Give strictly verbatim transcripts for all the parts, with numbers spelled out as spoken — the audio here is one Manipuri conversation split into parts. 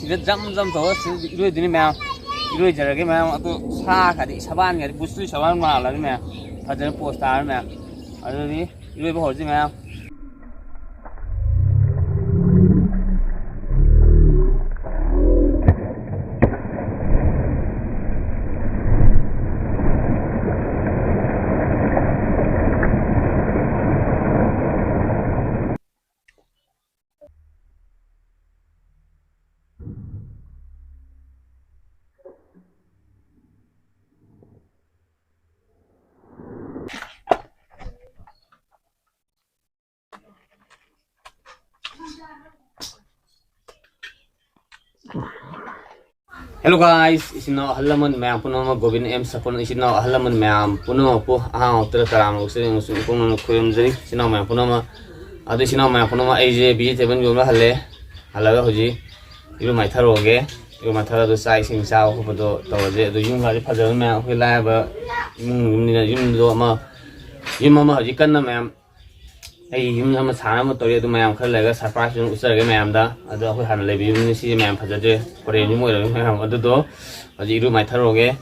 ꯁꯤꯗ ꯖꯝ ꯖꯝ ꯇꯧꯔꯒ ꯁꯤꯗ ꯏꯔꯣꯏꯗꯣꯏꯅꯤ ꯃꯌꯥꯝ꯫ ꯏꯔꯣꯏꯖꯔꯒꯦ ꯃꯌꯥꯝ꯫ ꯑꯗꯣ ꯁꯥ ꯈꯔꯗꯤ ꯁꯕꯥꯟꯒꯗꯤ ꯕꯨꯁꯂꯤ ꯁꯕꯥꯟ ꯃꯥꯜꯂꯅꯤ ꯃꯌꯥꯝ꯫ ꯐꯖꯅ ꯄꯣꯁ ꯇꯥꯔꯅꯤ ꯃꯌꯥꯝ꯫ ꯑꯗꯨꯗꯤ ꯏꯔꯣꯏꯕ ꯍꯧꯔꯁꯤ ꯃꯌꯥꯝ꯫ Hello guys, ꯏꯆꯤꯟ ꯏꯅꯥꯎ ꯑꯍꯜ ꯂꯃꯟ ꯃꯌꯥꯝ ꯄꯨꯝꯅꯃꯛ, ꯒꯣꯕꯤꯟ ꯑꯦꯝ ꯁꯄꯟ, ꯏꯆꯤꯟ ꯏꯅꯥꯎ ꯑꯍꯜ ꯂꯃꯟ ꯃꯌꯥꯝ ꯄꯨꯝꯅꯃꯛꯄꯨ ꯑꯍꯥꯡꯕ ꯍꯛꯇꯗ ꯇꯔꯥꯝꯅ ꯑꯣꯛꯆꯔꯤ ꯑꯃꯁꯨꯡ ꯏꯄꯨꯡ ꯅꯨꯡꯅ ꯈꯨꯔꯨꯝꯖꯔꯤ꯫ ꯏꯆꯤꯟ ꯏꯅꯥꯎ ꯃꯌꯥꯝ ꯄꯨꯝꯅꯃꯛ, ꯑꯗꯨ ꯏꯆꯤꯟ ꯏꯅꯥꯎ ꯃꯌꯥꯝ ꯄꯨꯝꯅꯃꯛ, ꯑꯩꯁꯦ ꯚꯤꯖꯤꯇꯦꯕꯜ ꯌꯣꯟꯕ ꯍꯜꯂꯦ꯫ ꯍꯜꯂꯒ ꯍꯧꯖꯤꯛ ꯏꯔꯨ ꯃꯥꯏꯊꯔꯨꯔꯒꯦ꯫ ꯏꯔꯨ ꯃꯥꯏꯊꯔꯒ ꯆꯥꯛ ꯏꯁꯤꯡ ꯆꯥꯕ ꯈꯣꯠꯄꯗꯣ ꯇꯧꯔꯁꯦ꯫ ꯑꯗꯨ ꯌꯨꯝꯒꯗꯤ ꯐꯖꯕ ꯃꯌꯥꯝ, ꯑꯩꯈꯣꯏ ꯂꯥꯏꯔꯕ ꯏꯃꯨꯡ ꯌꯨꯝꯅꯤꯅ ꯌꯨꯝꯗꯣ ꯑꯃ, ꯌꯨꯝ ꯑꯃ ꯍꯧꯖꯤꯛ ꯀꯟꯅ ꯃꯌꯥꯝ ꯑꯩ ꯌꯨꯝ ꯑꯃ ꯁꯥꯟꯅꯕ ꯇꯧꯔꯤ, ꯑꯗꯨ ꯃꯌꯥꯝ ꯈꯔ ꯂꯩꯔꯒ ꯁꯔꯄ꯭ꯔꯥꯏꯖ ꯑꯣꯏꯅ ꯎꯠꯆꯔꯒꯦ ꯃꯌꯥꯝꯗ꯫ ꯑꯗꯣ ꯑꯩꯈꯣꯏ ꯍꯥꯟꯅ ꯂꯩꯕ ꯌꯨꯝꯅꯤ, ꯁꯤꯁꯦ ꯃꯌꯥꯝ ꯐꯖꯗ꯭ꯔꯦ, ꯐꯣꯔꯦꯟ ꯌꯨꯝ ꯑꯣꯏꯔꯕꯅꯤ ꯃꯌꯥꯝ꯫ ꯑꯗꯨꯗꯣ ꯍꯧꯖꯤꯛ ꯏꯔꯨ ꯃꯥꯏꯊꯔꯨꯔꯒꯦ꯫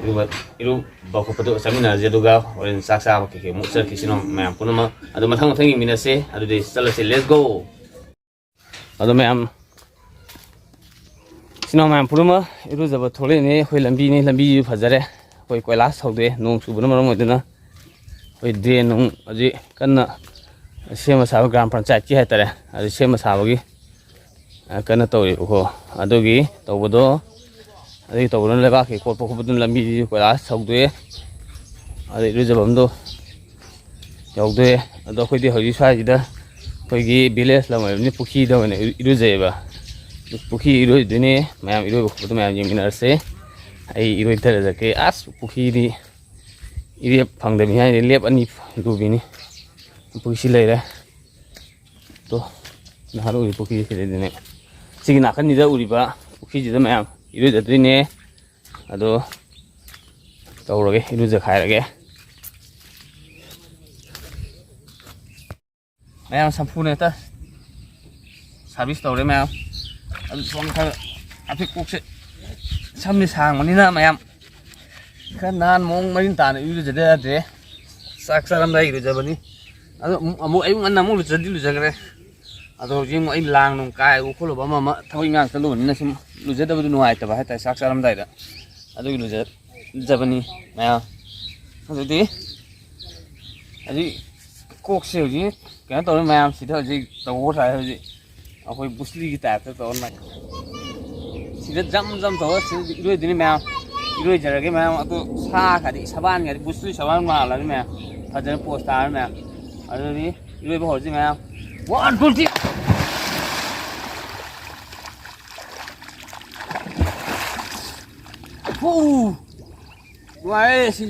ꯏꯔꯨꯕ-, ꯏꯔꯨꯕ ꯈꯣꯠꯄꯗꯣ ꯆꯠꯃꯤꯟꯅꯔꯁꯦ, ꯑꯗꯨꯒ ꯍꯣꯔꯦꯟ ꯆꯥꯛ ꯆꯥꯕ ꯀꯩꯀꯩ ꯑꯃꯨꯛ ꯆꯠꯈꯤꯁꯤꯅꯣ ꯃꯌꯥꯝ ꯄꯨꯝꯅꯃꯛ꯫ ꯑꯗꯣ ꯃꯊꯪ ꯃꯊꯪ ꯌꯦꯡꯃꯤꯟꯅꯁꯦ꯫ ꯑꯗꯨꯗꯤ ꯆꯠꯂꯁꯦ, let's go꯫ ꯑꯗꯣ ꯃꯌꯥꯝ, ꯏꯆꯤꯟ ꯏꯅꯥꯎ ꯃꯌꯥꯝ ꯄꯨꯝꯅꯃꯛ ꯏꯔꯨꯖꯕ ꯊꯣꯛꯂꯛꯏꯅꯦ꯫ ꯑꯩꯈꯣꯏ ꯂꯝꯕꯤꯅꯤ, ꯂꯝꯕꯤꯁꯨ ꯐꯖꯔꯦ꯫ ꯑꯩꯈꯣꯏ ꯀꯣꯏꯂꯥꯁ ꯊꯧꯗꯣꯛꯑꯦ, ꯅꯣꯡ ꯆꯨꯕꯅ ꯃꯔꯝ ꯑꯣꯏꯗꯨꯅ꯫ ꯑꯩꯈꯣꯏ ꯗ꯭ꯔꯦꯟ ꯅꯨꯡ ꯍꯧꯖꯤꯛ ꯀꯟꯅ ꯁꯦꯝꯕ ꯁꯥꯕ, ꯒ꯭ꯔꯥꯝ ꯄꯟꯆꯥꯌꯠꯀꯤ ꯍꯥꯏꯇꯥꯔꯦ, ꯑꯗꯨ ꯁꯦꯝꯕ ꯁꯥꯕꯒꯤ, ꯑ, ꯀꯟꯅ ꯇꯧꯔꯤꯕꯀꯣ꯫ ꯑꯗꯨꯒꯤ ꯇꯧꯕꯗꯣ, ꯑꯗꯨꯒꯤ ꯇꯧꯕꯗꯨꯅ ꯂꯩꯕꯥꯛꯀꯤ ꯀꯣꯠꯄ ꯈꯣꯠꯄꯗꯨꯅ ꯂꯝꯕꯤꯁꯤꯁꯨ ꯀꯣꯏꯂꯥꯁ ꯊꯧꯗꯣꯛꯑꯦ꯫ ꯑꯗꯩ ꯏꯔꯨꯖꯐꯝꯗꯣ ꯌꯧꯗꯣꯔꯦ꯫ ꯑꯗꯣ ꯑꯩꯈꯣꯏꯗꯤ ꯍꯧꯖꯤꯛ ꯁ꯭ꯋꯥꯏꯁꯤꯗ ꯑꯩꯈꯣꯏꯒꯤ ꯚꯤꯂꯦꯖ ꯂꯝ ꯑꯣꯏꯕꯅꯤꯅ ꯄꯨꯈ꯭ꯔꯤꯗ ꯑꯣꯏꯅ ꯏꯔꯨ-, ꯏꯔꯨꯖꯩꯌꯦꯕ꯫ ꯄꯨꯈ꯭ꯔꯤ ꯏꯔꯣꯏꯗꯣꯏꯅꯦ ꯃꯌꯥꯝ, ꯏꯔꯣꯏꯕ ꯈꯣꯠꯄꯗꯣ ꯃꯌꯥꯝ ꯌꯦꯡꯃꯤꯟꯅꯔꯁꯦ꯫ ꯑꯩ ꯏꯔꯣꯏꯊꯔꯖꯔꯛꯀꯦ꯫ ꯑꯁ, ꯄꯨꯈ꯭ꯔꯤꯗꯤ ꯏꯔꯦꯞ ꯐꯪꯗꯕꯅꯤ ꯍꯥꯏꯅꯤ, ꯂꯦꯞ ꯑꯅꯤ ꯂꯨꯕꯤꯅꯤ꯫ ꯄꯨꯈ꯭ꯔꯤꯁꯤ ꯂꯩꯔꯦ꯫ ꯇꯣ, ꯅꯍꯥꯟ ꯎꯔꯤ ꯄꯨꯈ꯭ꯔꯤꯁꯤ ꯂꯩꯗꯣꯏꯅꯦ꯫ ꯁꯤꯒꯤ ꯅꯥꯀꯟꯁꯤꯗ ꯎꯔꯤꯕ ꯄꯨꯈ꯭ꯔꯤꯁꯤꯗ ꯃꯌꯥꯝ ꯏꯔꯣꯏꯖꯗꯣꯏꯅꯦ꯫ ꯑꯗꯣ ꯇꯧꯔꯒꯦ, ꯏꯔꯨꯖꯈꯥꯏꯔꯒꯦ꯫ ꯃꯌꯥꯝ ꯁꯝꯄꯨꯅ ꯍꯦꯛꯇ ꯁꯥꯔꯚꯤꯁ ꯇꯧꯔꯦ ꯃꯌꯥꯝ꯫ ꯑꯗꯨ ꯁꯣꯝ ꯈꯔ ꯑꯄꯤꯛ ꯀꯣꯛꯁꯦ ꯁꯝꯁꯦ ꯁꯥꯡꯕꯅꯤꯅ ꯃꯌꯥꯝ ꯈꯔ ꯅꯥꯟ ꯃꯑꯣꯡ ꯃꯔꯤꯟ ꯇꯥꯅ ꯏꯔꯨꯖꯗ ꯌꯥꯗ꯭ꯔꯦ꯫ ꯆꯥꯛ ꯆꯥꯔꯝꯗꯥꯏ ꯏꯔꯨꯖꯕꯅꯤ꯫ ꯑꯗꯣ ꯑꯃꯨꯛ, ꯑꯃꯨꯛ ꯑꯌꯨꯛ ꯉꯟꯅ ꯑꯃꯨꯛ ꯂꯨꯖꯗꯤ ꯂꯨꯖꯈ꯭ꯔꯦ꯫ ꯑꯗꯣ ꯍꯧꯖꯤꯛ ꯑꯃꯨꯛ ꯑꯩ ꯂꯥꯡ ꯅꯨꯡ ꯀꯥꯏꯕ ꯈꯣꯠꯂꯨꯕ ꯑꯃ ꯑꯃ ꯊꯕꯛ ꯏꯪꯈꯥꯡ ꯆꯠꯂꯨꯕꯅꯤꯅ ꯁꯨꯝ ꯂꯨꯖꯗꯕꯗꯨ ꯅꯨꯡꯉꯥꯏꯇꯕ ꯍꯥꯏꯇꯥꯔꯦ ꯆꯥꯛ ꯆꯥꯔꯝꯗꯥꯏꯗ꯫ ꯑꯗꯨꯒꯤ ꯂꯨꯖ-, ꯂꯨꯖꯕꯅꯤ ꯃꯌꯥꯝ꯫ ꯑꯗꯨꯗꯤ ꯍꯧꯖꯤꯛ ꯀꯣꯛꯁꯦ ꯍꯧꯖꯤꯛ ꯀꯩꯅꯣ ꯇꯧꯔꯦ ꯃꯌꯥꯝ, ꯁꯤꯗ ꯍꯧꯖꯤꯛ ꯇꯧꯕ ꯁꯥꯏ ꯍꯧꯖꯤꯛ꯫ ꯑꯩꯈꯣꯏ ꯕꯨꯁꯂꯤꯒꯤ ꯇꯥꯏꯞꯇ ꯇꯧꯔ ꯂꯩ꯫ ꯁꯤꯗ ꯖꯝ ꯖꯝ ꯇꯧꯔ ꯁꯤꯗ ꯏꯔꯣꯏꯗꯣꯏꯅꯤ ꯃꯌꯥꯝ꯫ ꯏꯔꯣꯏꯖꯔꯒꯦ ꯃꯌꯥꯝ꯫ ꯑꯗꯨ ꯁꯥ ꯈꯔꯗꯤ ꯁꯕꯥꯟ ꯈꯔꯗꯤ ꯕꯨꯁꯂꯤ ꯁꯕꯥꯟ ꯃꯥꯜꯂꯅꯤ ꯃꯌꯥꯝ꯫ ꯐꯖꯅ ꯄꯣꯁ ꯇꯥꯔꯅꯤ ꯃꯌꯥꯝ꯫ ꯑꯗꯨꯗꯤ ꯏꯔꯣꯏꯕ ꯍꯧꯔꯁꯤ ꯃꯌꯥꯝ꯫ One, two, three꯫ ꯍꯨ! ꯅꯨꯡꯉꯥꯏꯔꯦ ꯁꯤ꯫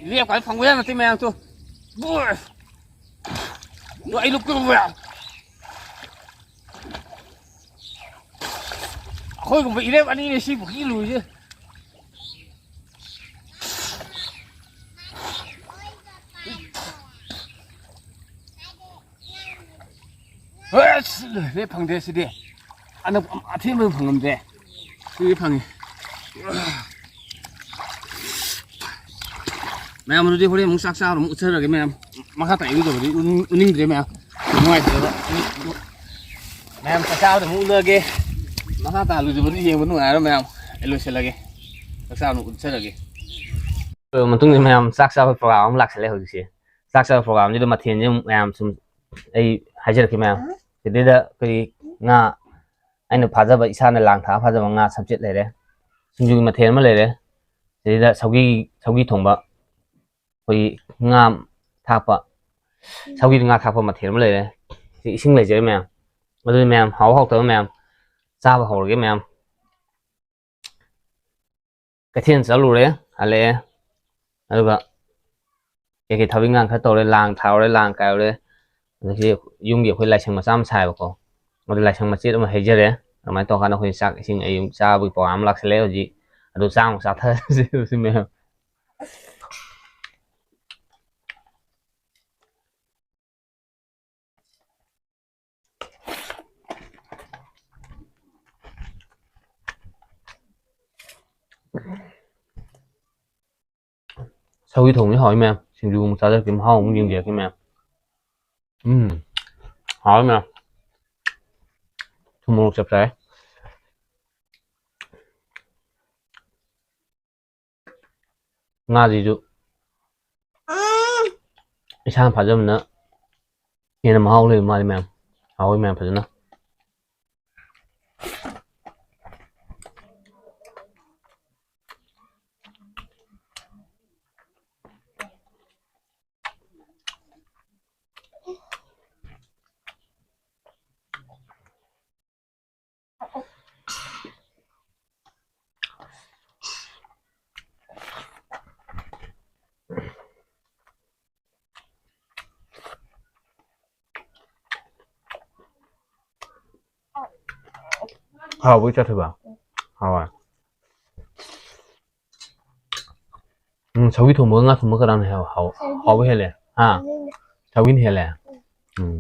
ꯂꯦꯞ ꯀꯥꯏ ꯐꯪꯕ ꯌꯥ ꯅꯠꯇꯦ ꯃꯌꯥꯝ ꯇꯨ꯫ ꯕꯨ! ꯇꯨ ꯑꯩ ꯂꯨꯞꯀꯦ ꯃꯌꯥꯝ꯫ ꯑꯩꯈꯣꯏꯒꯨꯝꯕ ꯏꯔꯦꯞ ꯑꯅꯤꯅꯦ ꯁꯤ ꯄꯨꯈ꯭ꯔꯤ ꯂꯨꯔꯤꯁꯦ꯫ ꯑꯁ, ꯂꯣꯏꯔꯦ, ꯐꯪꯗꯦ ꯁꯤꯗꯤ꯫ ꯑꯅꯛ-, ꯑꯊꯦꯡꯕꯗ ꯐꯪꯉꯝꯗꯦ꯫ ꯁꯤꯗꯤ ꯐꯪꯉꯤ꯫ ꯃꯌꯥꯝ, ꯑꯗꯨꯗꯤ ꯍꯣꯔꯦꯟ ꯑꯃꯨꯛ ꯆꯥꯛ ꯆꯥꯕꯗ ꯑꯃꯨꯛ ꯎꯠꯆꯔꯒꯦ, ꯃꯌꯥꯝ꯫ ꯃꯈꯥ ꯇꯥꯅ ꯏꯔꯨꯖꯕꯗꯤ ꯎꯟ-, ꯎꯅꯤꯡꯗ꯭ꯔꯦ, ꯃꯌꯥꯝ꯫ ꯅꯨꯡꯉꯥꯏꯇ꯭ꯔꯦꯕ꯫ ꯃꯌꯥꯝ, ꯆꯥꯛ ꯆꯥꯕꯗ ꯑꯃꯨꯛ ꯎꯠꯂꯒꯦ꯫ ꯃꯈꯥ ꯇꯥꯅ ꯂꯨꯖꯕꯗꯤ ꯌꯦꯡꯕ ꯅꯨꯡꯉꯥꯏꯔꯣꯏ, ꯃꯌꯥꯝ꯫ ꯑꯩ ꯂꯣꯏꯁꯤꯜꯂꯒꯦ꯫ ꯆꯥꯛ ꯆꯥꯕꯗ ꯎꯠꯆꯔꯒꯦ꯫ ꯃꯇꯨꯡꯗ, ꯃꯌꯥꯝ, ꯆꯥꯛ ꯆꯥꯕ program ꯑꯃ ꯂꯥꯛꯁꯜꯂꯦ ꯍꯧꯖꯤꯛꯁꯦ꯫ ꯆꯥꯛ ꯆꯥꯕ programꯁꯤꯗ ꯃꯊꯦꯜꯁꯦ ꯑꯃꯨꯛ ꯃꯌꯥꯝ ꯁꯨꯝ ꯑꯩ ꯍꯥꯏꯖꯔꯛꯀꯦ ꯃꯌꯥꯝ꯫ ꯁꯤꯗꯩꯗ ꯑꯩꯈꯣꯏꯒꯤ ꯉꯥ, ꯑꯩꯅ ꯐꯥꯖꯕ, ꯏꯁꯥꯅ ꯂꯥꯡ ꯊꯥꯛꯑ ꯐꯥꯖꯕ ꯉꯥ ꯁꯝꯆꯦꯠ ꯂꯩꯔꯦ꯫ ꯁꯤꯡꯖꯨꯒꯤ ꯃꯊꯦꯜ ꯑꯃ ꯂꯩꯔꯦ꯫ ꯁꯤꯗꯩꯗ ꯁꯧꯒꯤ, ꯁꯧꯒꯤ ꯊꯣꯡꯕ, ꯑꯩꯈꯣꯏꯒꯤ ꯉꯥ ꯊꯥꯛꯄ, ꯁꯧꯒꯤꯗ ꯉꯥ ꯊꯥꯛꯄ ꯃꯊꯦꯜ ꯑꯃ ꯂꯩꯔꯦ꯫ ꯁꯤ ꯏꯁꯤꯡ ꯂꯩꯖꯔꯦ ꯃꯌꯥꯝ꯫ ꯑꯗꯨꯗꯤ ꯃꯌꯥꯝ, ꯍꯥꯎ ꯍꯥꯎꯇꯕ ꯃꯌꯥꯝ, ꯆꯥꯕ ꯍꯧꯔꯒꯦ ꯃꯌꯥꯝ꯫ ꯀꯩꯊꯦꯜ ꯆꯠꯂꯨꯔꯦ, ꯍꯜꯂꯛꯑꯦ꯫ ꯑꯗꯨꯒ ꯀꯩꯀꯩ ꯊꯕꯛ ꯏꯪꯈꯥꯡ ꯈꯔ ꯇꯧꯔꯦ, ꯂꯥꯡ ꯊꯥꯔꯨꯔꯦ, ꯂꯥꯡ ꯀꯥꯏꯔꯨꯔꯦ꯫ ꯑꯗꯒꯤ ꯌꯨꯝꯒꯤ ꯑꯩꯈꯣꯏ ꯂꯥꯏꯁꯪ ꯃꯆꯥ ꯑꯃ ꯁꯥꯏꯕꯀꯣ, ꯑꯗꯨ ꯂꯥꯏꯁꯪ ꯃꯆꯦꯠ ꯑꯃ ꯍꯩꯖꯔꯦ꯫ ꯑꯗꯨꯃꯥꯏꯅ ꯇꯧꯔꯀꯥꯟꯗ ꯑꯩꯈꯣꯏ ꯆꯥꯛ ꯏꯁꯤꯡ ꯑꯌꯨꯛ ꯆꯥꯕꯒꯤ program ꯑꯃ ꯂꯥꯛꯁꯜꯂꯦ ꯍꯧꯖꯤꯛ꯫ ꯑꯗꯨ ꯆꯥ ꯑꯃꯨꯛ ꯆꯥꯊꯔꯁꯦ ꯍꯧꯖꯤꯛ ꯃꯌꯥꯝ꯫ ꯁꯧꯒ꯭ꯔꯤ ꯊꯣꯡꯕꯗꯤ ꯍꯥꯎꯋꯤ ꯃꯌꯥꯝ꯫ ꯁꯤꯡꯖꯨ ꯑꯃꯨꯛ ꯆꯥꯖꯔꯛꯀꯦ, ꯃꯍꯥꯎ ꯑꯃꯨꯛ ꯌꯦꯡꯖꯔꯛꯀꯦ ꯃꯌꯥꯝ꯫ ꯎꯝ, ꯍꯥꯎꯋꯤ ꯃꯌꯥꯝ꯫ ꯊꯨꯝ ꯃꯣꯔꯣꯛ ꯆꯞ ꯆꯥꯏ꯫ ꯉꯥꯁꯤꯁꯨ ꯏꯁꯥꯅ ꯐꯥꯖꯕꯅ ꯍꯦꯟꯅ ꯃꯍꯥꯎ ꯂꯩꯕ ꯃꯥꯜꯂꯤ ꯃꯌꯥꯝ꯫ ꯍꯥꯎꯋꯤ ꯃꯌꯥꯝ ꯐꯖꯅ꯫ ꯍꯥꯎꯕꯩ ꯆꯠꯈꯤꯕ? ꯍꯥꯎꯋꯦ꯫ ꯎꯝ, ꯁꯧꯒ꯭ꯔꯤ ꯊꯣꯡꯕꯒ ꯉꯥ ꯊꯣꯡꯕ ꯀꯅꯥꯅ ꯍꯦꯟ-, ꯍꯥꯎ-, ꯍꯥꯎꯕ ꯍꯦꯜꯂꯦ? ꯍꯥ? ꯁꯧꯒ꯭ꯔꯤꯅ ꯍꯦꯜꯂꯦ? ꯎꯝ꯫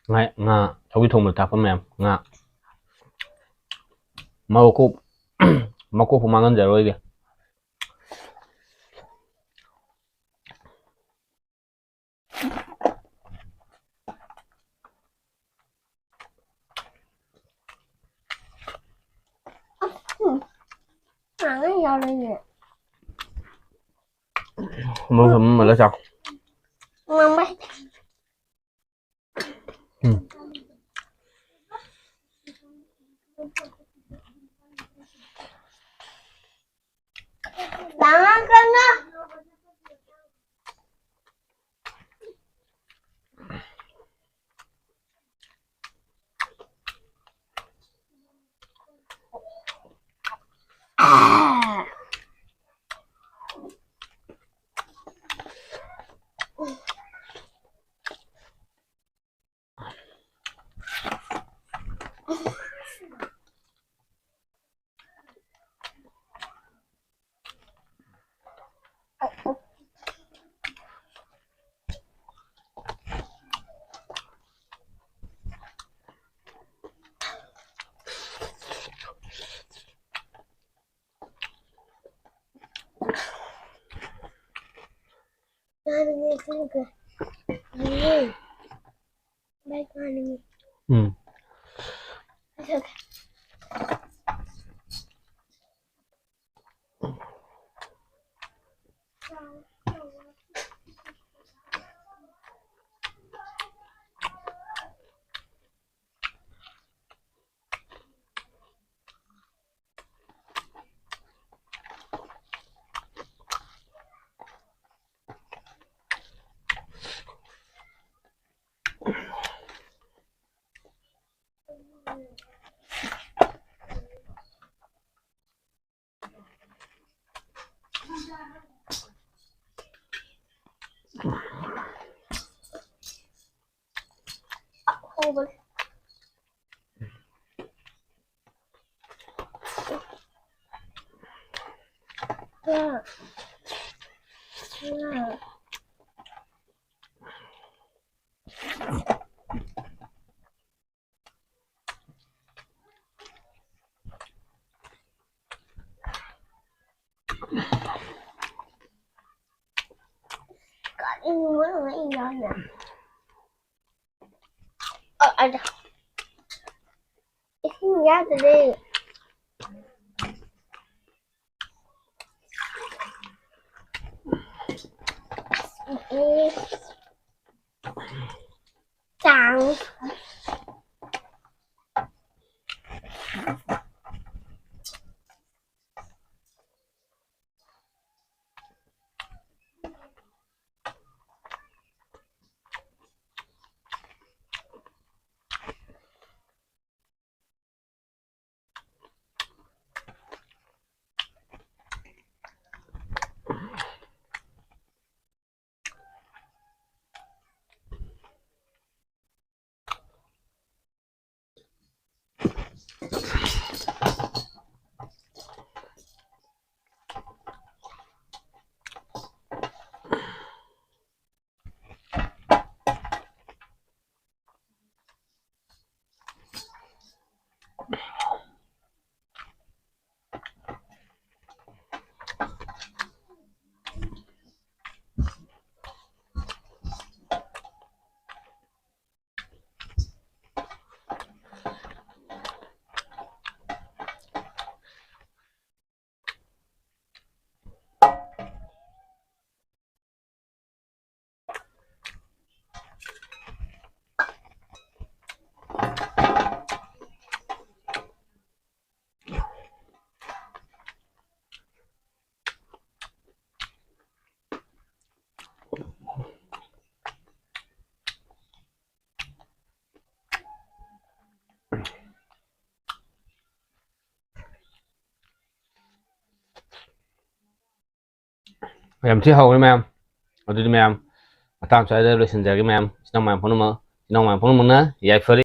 ꯉꯥ, ꯉꯥ, ꯁꯧꯒ꯭ꯔꯤ ꯊꯣꯡꯕꯗ ꯊꯥꯛꯄ ꯃꯌꯥꯝ, ꯉꯥ꯫ ꯃꯀꯣꯛ, ꯃꯀꯣꯛꯄꯨ ꯃꯥꯡꯍꯟꯖꯔꯣꯏꯒꯦ꯫ ꯎꯝ꯫ ꯃꯨꯜꯂ ꯆꯥꯎ꯫ ꯉꯝꯃꯦ꯫ ꯎꯝ꯫ ꯂꯥꯡꯉꯛꯀꯅꯣ꯫ ꯆꯥꯅꯤꯡꯉꯦ, ꯆꯤꯡꯒ꯫ ꯎꯝ꯫ ꯚꯥꯏ, ꯆꯥꯅꯤꯡꯉꯦ꯫ ꯎꯝ꯫ ꯑꯁ, ꯑꯁ꯫ ꯏꯁꯤꯡ ꯃꯣꯠꯂꯝꯒ ꯏ ꯌꯥꯎꯔꯤꯅꯦ꯫ ꯑ, ꯑꯗ꯫ ꯏꯁꯤꯡ ꯌꯥꯗ꯭ꯔꯦ꯫ ꯆꯥꯡ꯫ ꯌꯥꯝ ꯊꯤ ꯍꯥꯎꯋꯦ ꯃꯌꯥꯝ꯫ ꯑꯗꯨꯗꯤ ꯃꯌꯥꯝ, ꯃꯇꯥꯡ ꯆꯥꯗ ꯂꯣꯏꯁꯤꯟꯖꯔꯒꯦ ꯃꯌꯥꯝ꯫ ꯏꯆꯤꯟ ꯏꯅꯥꯎ ꯃꯌꯥꯝ ꯄꯨꯝꯅꯃꯛ, ꯏꯆꯤꯟ ꯏꯅꯥꯎ ꯃꯌꯥꯝ ꯄꯨꯝꯅꯃꯛꯅ ꯌꯥꯏꯐꯔꯦ꯫